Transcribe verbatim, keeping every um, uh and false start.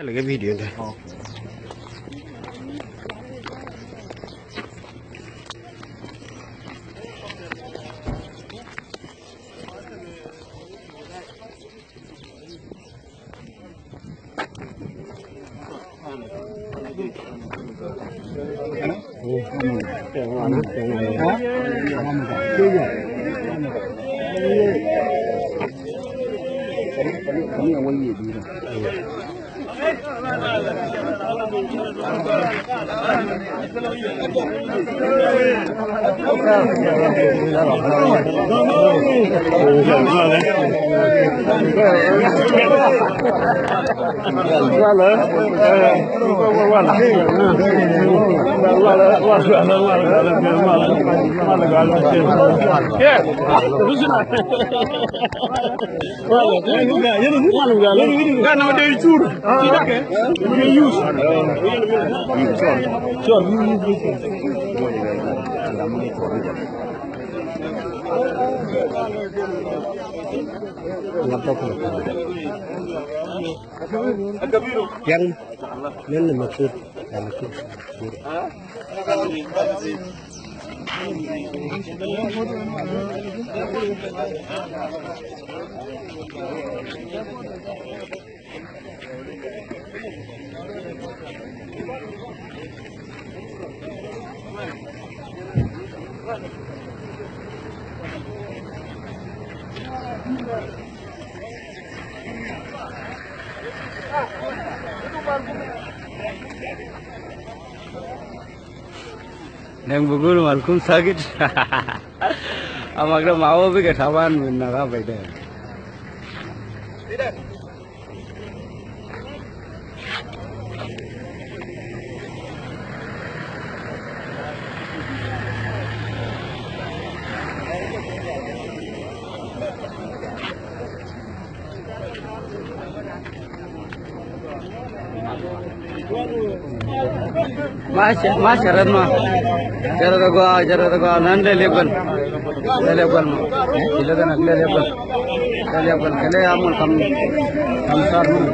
Lɛ kɛ video ni. Yang nɛn ni maksud. Nɛŋ bi gul mal kum sakit. Amak de ma wä bikɛ taban min na ka bɛy dɛ. Ma cɛ, ma cɛ rɛt ma. Cɛ rɛt a gɔaa, cɛ rɛt a gɔaa, nan lɛ lɛ guɛl. Lɛ lɛ guɛl ma. Ci lɛ gɛn a lɛ lɛ guɛl. Lɛ lɛ guɛl, kɛ lɛ a mul kam, kam sar mul.